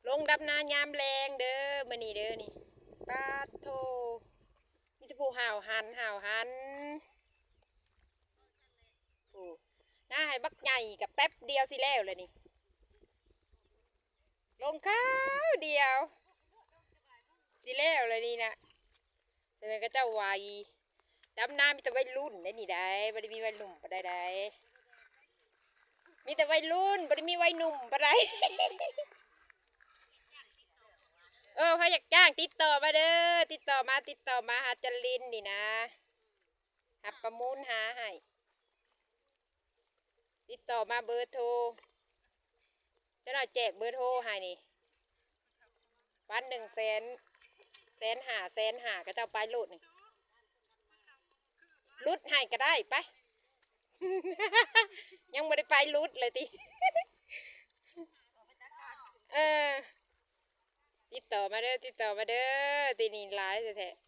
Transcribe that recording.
ລົງດຳນາຍາມແລງເດີ ມື້ນີ້ເດີນີ້. ປາດໂທ ມີແຕ່ຜູ້ຫ້າວຫັນ ຫ້າວຫັນ. ໂອ້ ນາໃຫ້ບັກໃຫຍ່ ກະແປັບດຽວຊິແລ້ວແລ້ວນີ້. ລົງຄາວດຽວ ຊິແລ້ວແລ້ວນີ້ນະ. ແຕ່ແມ່ນເຂົາເຈົ້າໄວ ດຳນາມີແຕ່ໄວລຸ້ນໄດ໋ນີ້ໄດ໋ ບໍ່ໄດ້ມີໄວໜຸ່ມປານໃດໄດ໋. ມີແຕ່ໄວລຸ້ນ ບໍ່ໄດ້ມີໄວໜຸ່ມປານໃດ. ເອີ ໃຜຢາກຈ້າງຕິດຕໍ່ມາເດີ ຕິດຕໍ່ມາ ຕິດຕໍ່ມາຫາຈັນລິນນີ້ນະ. ຮັບປະມູນຫາໃຫ້ ຕິດຕໍ່ມາເບີໂທ. ເຈົ້າໜ້ອຍແຈກເບີໂທໃຫ້ນີ້ ວັນໜຶ່ງແສນ ແສນຫ້າ ແສນຫ້າ ເຂົາເຈົ້າໄປໂລດນີ້. ຫຼຸດໃຫ້ກະໄດ້ໄປ. ຍັງບໍ່ໄດ້ໄປຫຼຸດເລີຍຕິ. ເອີ ຕິດຕໍ່ມາເດີ ຕິດຕໍ່ມາເດີ. ຕິດນີ້ຫຼາຍແທ້ໆ.